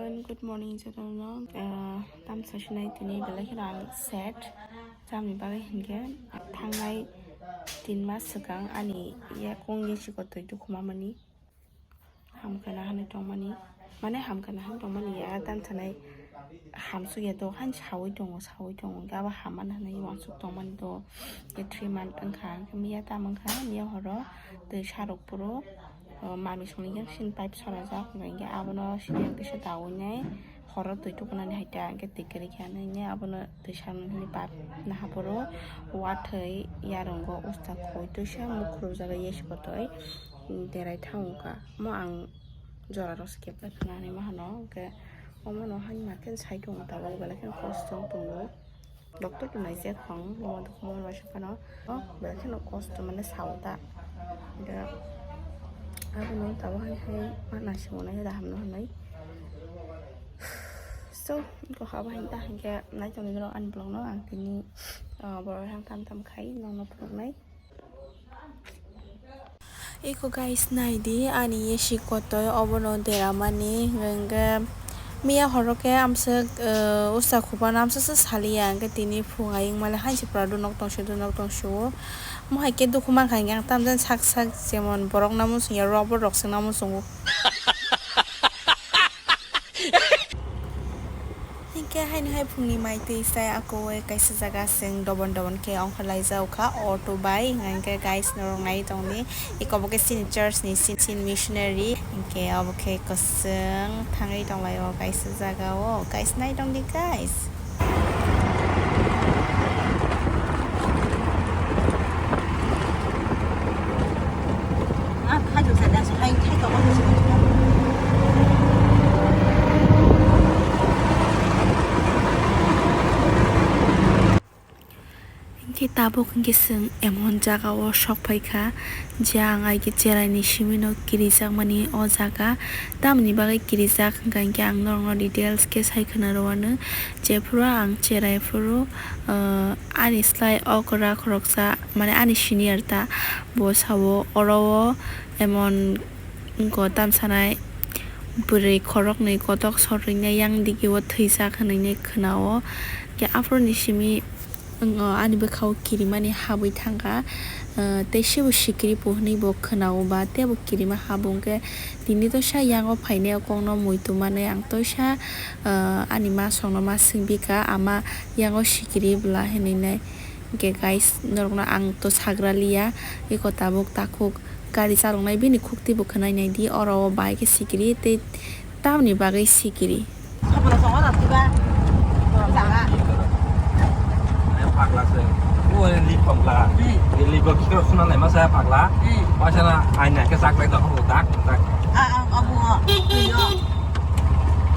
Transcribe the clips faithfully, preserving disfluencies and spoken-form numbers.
Good morning, jotono. Ah, tamsa sinai tini belai kheno ang sad. Tamni bagwi hinkhe thangnai tin mas swkang ani yakung yesi kotoi dukhu mamani. Hamkha na hinwi tongmani, mane hamkha na hinwi tongmani ya, tamsanai hamsuk ya, dohan sawi tongo, sawi tongo, hinkhe abo hamma na hinwi uansuk tongmani do, three month wngkha, hinkhe miya tam wngkha, miya horo twi sarok phuru, o, mami songni yang sini pipe sorajak, hinkhe abono sini yang kisa dawi nai, horo twi tukunani hai ta, hinkhe twi kwrwi khe hinwi abono twi sarnani hinwi pipe naha phuru, uathwi yarwngo usta khoi twisa mukhurjak yesi kotoi. Derai thango kha. Omo ang jora rok se kebla khnani ma hano, hwnkhe omo no hani ma khe sai tongo, tabuk belai kheno kosto wng tongo. Doctor to naijak phang, omo dukhu ma waisa phano, o belai kheno kosto mane sao ta. Hwnkhe abono tabuk hani hai ma naisingwi nai da hamno hinwi. So, wngkha abo hai ta hwnkhe nai tongwi rw ani vlog no ang tini, ah, borok hai tam tam khai nokno phunuknai. Eko guys, naidi ani yesi kotoi obono deramani, hwnkhe miya horo khe amswk, eh, usa khupano amswk se saliya, hwnkhe tini phung ayung male hansi pura dunok tongsi dunok tongsi o. Mohai khe dukhu mankha, hwnkhe ang tamjani sak sak jemon borok namo songya, rubber rok se namo songo. Hinkhe haino hai phungni mai twi sai akowe kaisa jaga chwng dobon dobon khe ongkhorlaijak kha auto bai. Hinkhe guys, norok nai tongdi, eko bo khe chini church ni, chini, chini missionary. Hinkhe obo khe kwchwng thangwi tonglaio kaisa jaga o. Guys, nai tongdi guys. Hinkhe tabuk hinkhe chwng emon jaga o sok phaikha, je ang ai khe cherai ni simi no kirijakmani o jaga. Tamoni bagwi kirijak hwnkha hinkhe ang norokno details khe sai khwna rw anw. Jephuru ang cherai phuru, ah, ani slai okra khoroksa, mane ani senior ta, bo sao oro o emon wngkha tamsanai bwrwi khoroknwi kotok sor rinai yang digi o thwijak hinwi khwna o. Khe aphuru ni simi wng o ani bwkha o kirimani habwi thangkha, ah, tei sebo sikiri bo hinwi bo khwna o ba tei bo kirima habo hwnkhe tini toisa yango phainai o kokno muitu manwi ang toisa, ah, ani masongno ma swngbi kha ama yango sikiri bwla hinwi nai. Hwnkhe guys, norokno ang to sagra liya, eko tabuk takhuk gari chaloknai bini khukti bo khwnai naidi, oro o bai khe sikiri tei tamoni bagwi sikiri. Pagla se. O lik pagla. Lik o khiro suna nai masa pagla. Masa na aina ke sak lai da ho dak dak. Ah, ah, abu, ah. Iyo.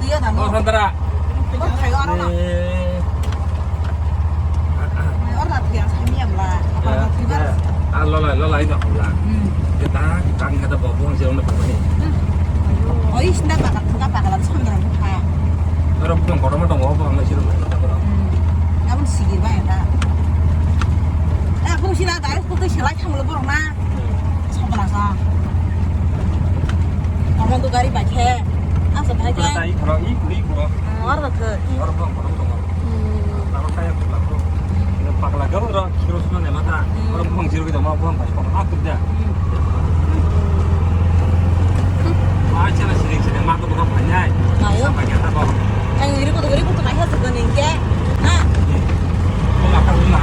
Iyo da no. O sandara. Ko thayo aro na. Eh. Oro na tiang sami amla. Apa na tibar. Ah, lolai, lolai da ho la. Hmm. Kita tang kata bobong sih ono pagla ni. Oi, sinda bakal, sinda bakal, sandra mukha. Oro bong kotorma tongo, bong sih. Hmm. Abang sigi ba ya ta. Eh, bong sih na, dai, ko to selai thamlo borok na. Sabana sa. Tamo tu gari bai khe. Asa thai khe. Tei khoro, i khoro, i khoro. Oro khe. Oro bong kotorma tongo. Hmm. Abo kaya pula ko. Pagla gabo ro, siro suna ne mata. Hmm. Oro bong siro kita mau bong bai pagla aku dia. Hmm. Acha na sini sini mata bukan banyak. Ayo. Sama kita bong. Yang iri kutu iri kutu kaya segan ini ke. Nah. Bong akan lima.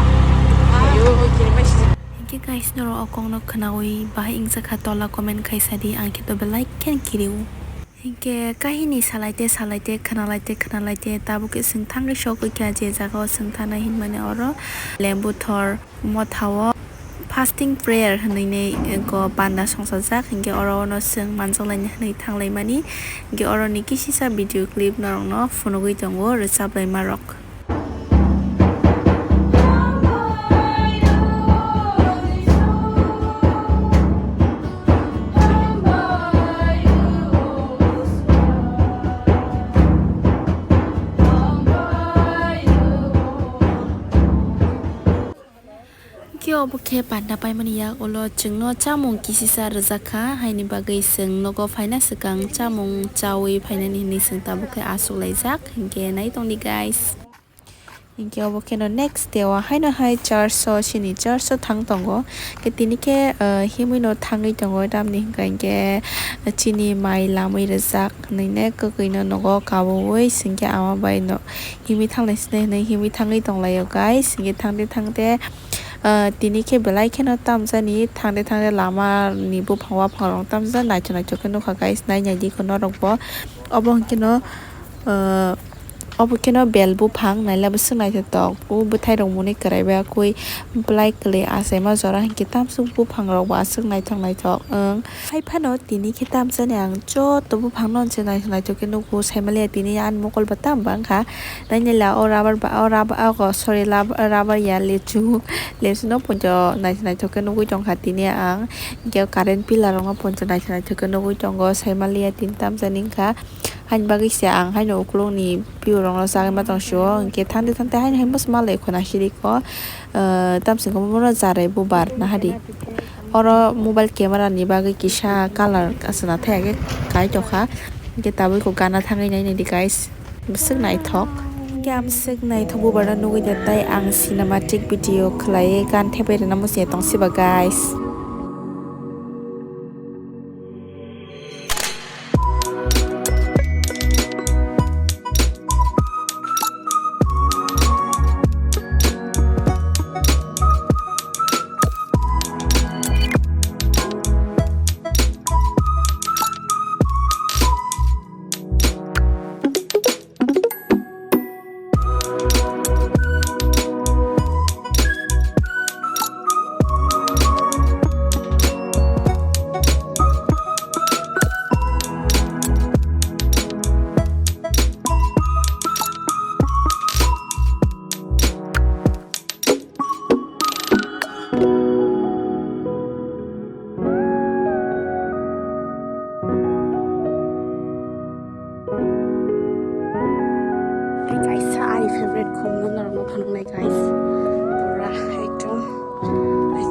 Ayo, oke, mas. Hinkhe guys, norok o kokno khwnawi bahai wngjakha tola comment khaisa di, ang khe to belai khe kiriwo. Hinkhe kahini salaite salaite khwnalaite khwnalaite tabuk khe chwng thangwi sogwi kha je jaga o chwng thanai hinmani oro Lembuthor motha o fasting prayer hinwi nei go panda songsajak, hinkhe oro ono chwng manjaklaini hinwi thanglaimani. Hinkhe oroni kisisa video clip norokno phunugwi tongo rwchaplaimarok. Obo khe panda paimani yak ulo chwngno chamung kisisa rwjak kha, haini bagwi chwng nogo phaina swkang chamung chaui phainani hinwi chwng tabuk khe achuk laijak, hinkhe nai tongdi guys. Hinkhe obo kheno next day o haino hai church o, chini church o thang tongo. Khe tini khe, ah, himwi no thangwi tongo, tamni hwnkha hinkhe chini mai lamwi rwjak hinwi ne kwkhwino nogo kabuwi, hinkhe ama bai no himwi thanglai sini hinwi himwi thangwi tonglaio guys. Hinkhe thangte thangte, ah, tini khe belai kheno tamjani thangte thangte lama ni buphang waphang rok tamjak naithok naithok khe nukha guys, nai naidi kho norok bo. Obo hwnkhe no, ah, Obo kheno bel buphang naila bwswk naithotok, o bwthai rok mwnwi kwrai bai kwi belai kwlwi achaima jora hinkhe tamsuk buphang rok bo aswk naithok naithok wng. Hai phano tini khe tamjani ang joto buphang no se naithok naithok khe nugo, saimaliya tini ani mokol bo tamo bangkha. Nainala o rubber ba, o rubber, o sorry, rubber ya, lechu, lechu no poncho naithok naithok khe nugwi tongkha tini ang, hinkhe current pillar rok no poncho naithok naithok khe nugwi tongo, saimaliya tini tamjani wngkha. Haini bagwi se ang haino ukulukni piu rokno chagwi ma tong sio, hinkhe thangte thangte haino hai bwsma lai khuna siriko, ah, tamsiko bono jarai bubar nahadi. Oro mobile camera ni bagwi kisa colour aswk nathai khe kai tongkha, hinkhe tabuk kho gana thangwi nai naidi guys, bwswk naithok. Hinkhe amswk naithok bubar no nugwi da tai ang cinematic video khlaiwi gan thepai rwna muchungya tong siba guys. Guys, ani favorite khum no norok no phanuknai guys. Pura ekdom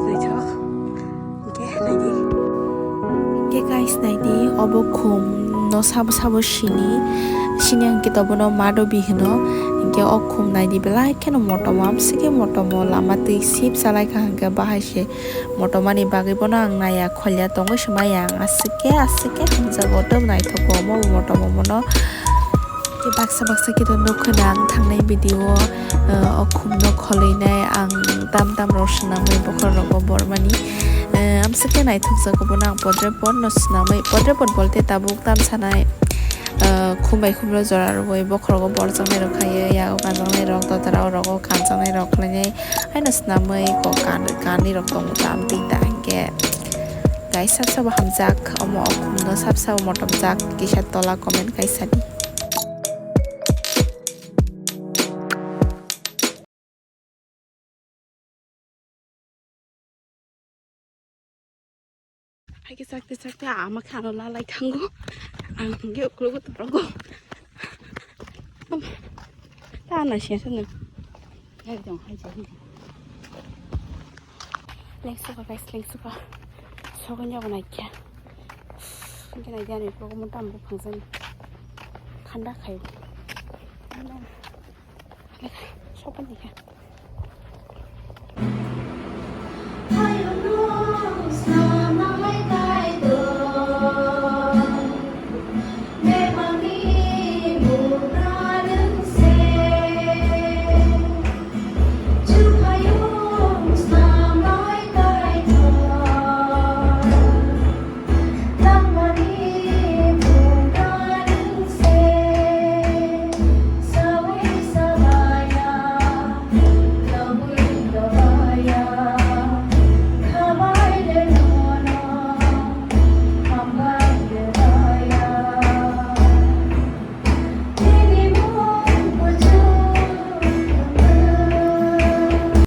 naithok. Hinkhe naidi. Hinkhe guys naidi, obo khum no sabo sabo sini. Sini hinkhe tobono madobi hino. Hinkhe o khum naidi belai kheno motom, amswkhe motom o lama twi sip chalai kha hinkhe bahai se. Motomani bagwi bono ang naiya kholya tongwi swmaiya ang aswk khe aswk khe hamjago tei naithogo omo bo motom omono. Khe baksa baksa khe to nukho na ang thangnai video o, o khum no kholainai ang tam tam rok swnamwi bokhorok rok bo bormani. Amswk khe naithokjago bono ang podre pod no swnamwi, podre pod bolte tabuk tam sanai. Khum bai khum rok jora rwui bokhorogo borjaknai rok khlaiwi, yago kanjaknai rok, dotara o rogo kanjaknai rok khlainai haino swnamwi kok kan, kanwi rok tongo ta amtwi ta hinkhe. Guys, sab sabo hamjak, omo o khum no sab sabo motomjak, kisa tola comment kaisa di. Hai khe chakte chakte ama khe ano lalai thango. Ang hwnkhe uklogo torogo. Ta na siya sano. Hai dong, hai dong. Lengsuka guys, lengsuka. Sogon yago naikhe. Hwnkhe naidi ani uklogo muta mugo phangjani. Thanda khai. Sopan ni khe.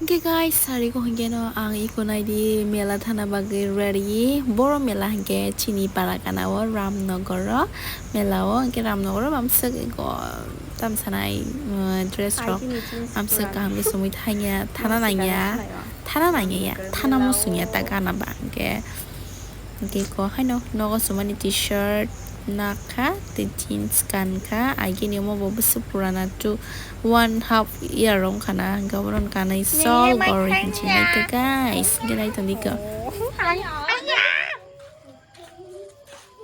Hwnkhe guys, sari ko hwnkhe no ang iko naidi mela thana bagwi ready. Boro mela hwnkhe chini para gana o Ramnagar o mela o, hwnkhe Ramnagar o amswk iko tamsanai, uh, dress rok amswk kaham khe chumui thangya, thana nangya. Thana nangya ya, thana musung ya ta gana ba, hingke, hingke ko haino nogo sumani t-shirt nakha, tei jeans kankha, agini omo bo bwswk purana two, one half year wngkha na, hingke obono kanai sol gorwi hinwi naikha guys, hingke naitongdi ko.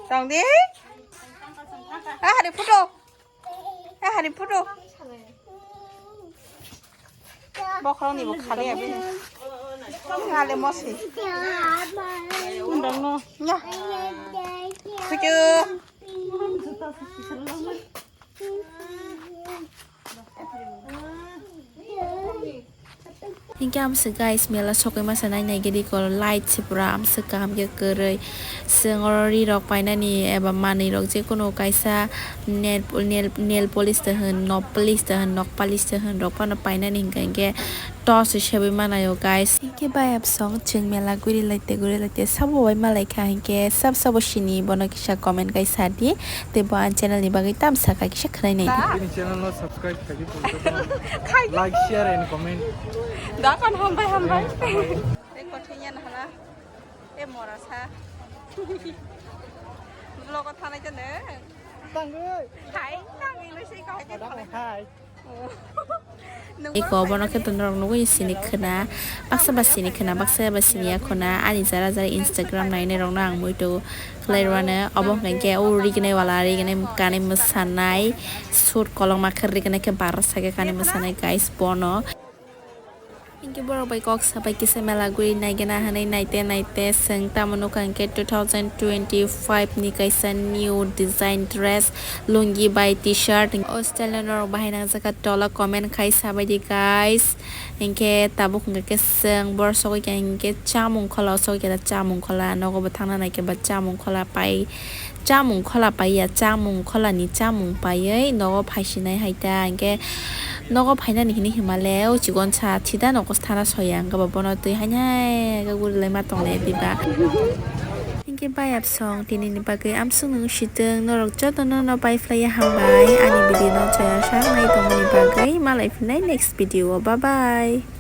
Tongdi? Ah, hari photo. Eh, hari photo. Bokhorok ni bo khali abini. Ngale mosi. Undang no. Ya. Khuchu. Hinkhe amswk guys, mela sokoi masa nai nai gedi kol light se pura amswk kaham khe kwrwi. Chwng oro ri rok painani eba manwi rok je kunu kaisa nail, nail, nail polish ta hwn, nok polish ta hwn, nok polish ta hwn rok phano painani hinkha hinkhe torch se sebwi manayo guys. Hinkhe bayap song chwng mela guri lai te guri lai te sabo bai malai kha hinkhe sab sabo sini bono kisa comment kai sa di. Tei bo ang channel ni bagwi tam sakha kisa khwlai nai di. Bini channel no subscribe khaidi tongkha. Like, share and comment. Dakon hambai hambai. Tei kothai ya nahana. E mora sa. Vlog o thanai jane. Tangwi. Hai, tangwi no sei kahai. Hai. Eko bono khe to norok nugui sini khwna, baksa ba sini khwna, baksa ba sini ya khwna, ani jara jara Instagram nainai rokno ang muitu khlai rwano, obo hwnkha khe o rignai wala rignai kanwi mwsanai, shoot kolokma khe rignai khe barsa khe kanwi mwsanai guys bono. Hinkhe borok bai kok sabai kisa mela guri naigena hwnwi naite naite chwng tamo nukha hinkhe two thousand twenty-five ni kaisa new design dress, lungi bai t-shirt. O style no norok bahai nangjakha tola comment khai sabaidi guys. Hinkhe tabuk hwnkha khe chwng bor sogwi kha hinkhe chamung khola o sogwi kha chamung khola nogo bo thangna naikhe ba chamung khola pai. Chamung khola paiya, chamung kholani chamung paiwi nogo phaisinai hai ta, hinkhe nogo phainani hinwi himale o chikonsa thida nogo thana soya, hinkhe bo bono twi hainai khe gurilaima tonglai diba. Hinkhe bayap song tinini bagwi amswk nung sitwng, norok jotono no pai phlaiya hambai ani video no chaya sak nai tongmani bagwi, malai phinai next video o, bye bye.